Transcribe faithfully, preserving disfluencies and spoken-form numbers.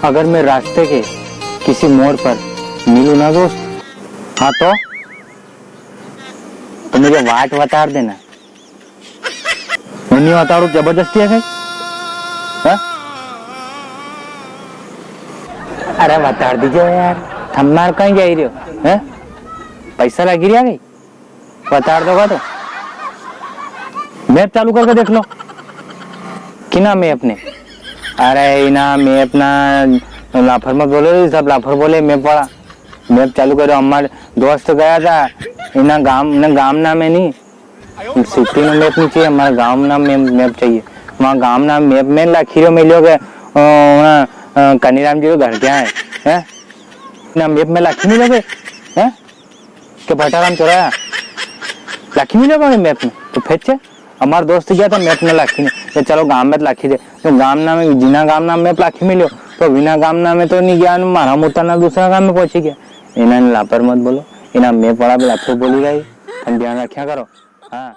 अगर मैं रास्ते के किसी मोड़ पर मिलूं ना दोस्त, हाँ तो, तो मुझे वाट वताड़ देना। मैं नी वताड़ूं, जबरदस्ती है कई? हाँ? अरे वताड़ दीजो यार, थम मार कई जाई रिया हो, हैं? पैसा लागी रिया कई? वताड़ दोगा तो? Map चालू करके देख लो। किना map ने? अरे इना map ना लाफर मत बोलो, ये सब लाफर बोले map वाला। Map चालू करो, हमारे दोस्त गया था, इना गांव, इना गांव ना में नी, city में map नी चाहिए, हमारे गांव ना में map चाहिए। वहाँ गांव ना map में लाखी रो मिलोगे, अ, वहाँ, अ, कनीराम जी को घर क्या है, हैं? ना map में लाखी मिलोगे, हैं? के भटाराम चौराया लाखी मिलेगा map में? तो फेर छे, हमार दोस्त गया था map में लाखी ने, के चलो गांव में तो लाखी दे, तो गांव ना में, जिना गांव ना map लाखी मिलो, तो विना गांव ना में तो नी गया, मारा मुता ना दूसरा गांव में पहुंची गया। इना लापर मत बोलो, इना map वाला भी लापर बोली गई, हम ध्यान रखा करो। हाँ।